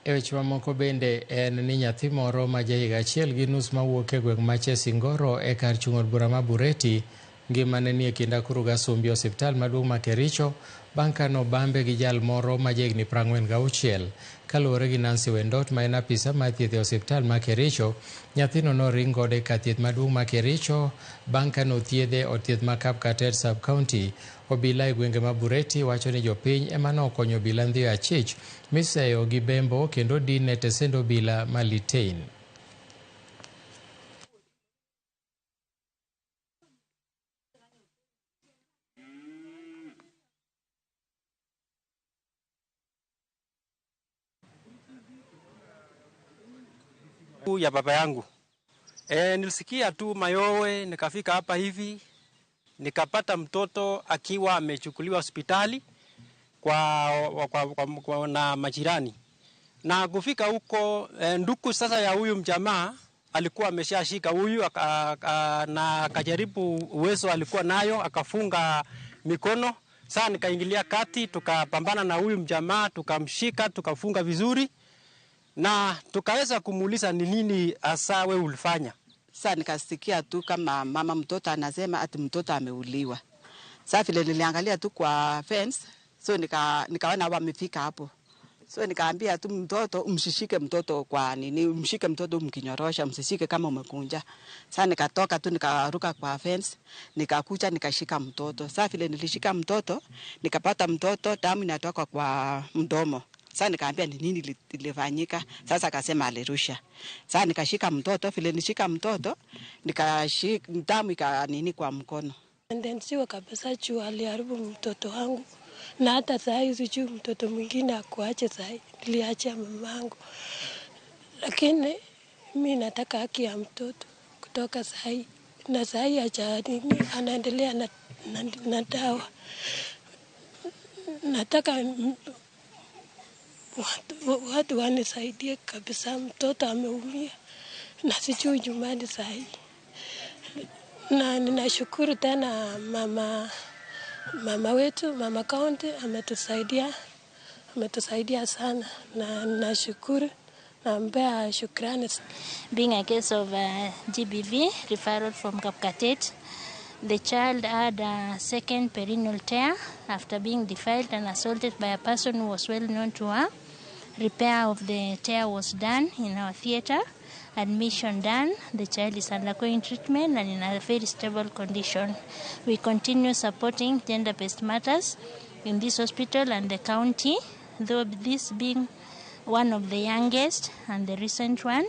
E weche mamoko bende en ni nyathi moro ma jahiga achiel gi nus mawuok e gweng' ma Chesingoro e kar chung' od bura ma Bureti ngimane nie kind akuru gi asumbi e osiptal maduong' ma Kericho bang' ka nobambe gi jal moro ma jahigni 46. Kaluwore gi Nancy Wendot ma en apisa mar thieth e osiptal ma Kericho, nyathino noring godo e kar thieth maduong' ma Kericho bang' ka nothiedhe e od thieth ma Kapkatet sub-county. Obila e gwenge ma Bureti wacho ni jopiny ema nokonyo obila ndhiyo achich miseyo gi bembo kendo odinne tesend obila ma Litein. Ya baba yangu. Nilisikia tu mayowe, nikafika hapa hivi nikapata mtoto akiwa amechukuliwa hospitali kwa na majirani. Na kufika huko ndugu sasa ya huyu mjamaa alikuwa ameshashika huyu na akajaribu uwezo alikuwa nayo akafunga mikono. Sasa nikaingilia kati, tukapambana na huyu mjamaa, tukamshika, tukafunga vizuri na tukaweza kumuuliza ni nini hasa wewe ulifanya. Sasa nikasikia tu kama mama mtoto anasema ati mtoto ameuliwa. Sasa vile niliangalia tu kwa fence, so nikaona wamefika hapo. So nikaambia tu mtoto msishike mtoto kwa nini, mshike mtoto mkinyorosha, msishike kama umekunja. Sasa nikatoka tu nikaruka kwa fence, nikakuja nikashika mtoto. Sasa vile nilishika mtoto, nikapata mtoto damu inatoka kwa mdomo. Sasa nikaambia ni nini ilifanyika. Sasa akasema alirusha. Sasa nikashika mtoto, vile nishika mtoto, nikashika damu ika nini kwa mkono. And then sio kabisa juu aliharibu mtoto wangu. Na hata saa hizi juu mtoto mwingine akuache saa hii, niliachia mamangu. Lakini mi nataka haki ya mtoto kutoka saa hii. Na saa hii acha nini, anaendelea na dawa. Nataka watu wanisaidie kabisa, mtoto ameumia na sijui nyumbani saa hii. Na ninashukuru tena mama wetu, mama county ametusaidia sana na ninashukuru. Nampea shukrani. Being a case of GBV referral from Kapkatet, the child had a second perineal tear after being defiled and assaulted by a person who was well known to her. Repair of the tear was done in our theater, admission done. The child is undergoing treatment and in a very stable condition. We continue supporting gender-based matters in this hospital and the county, though this being one of the youngest and the recent one.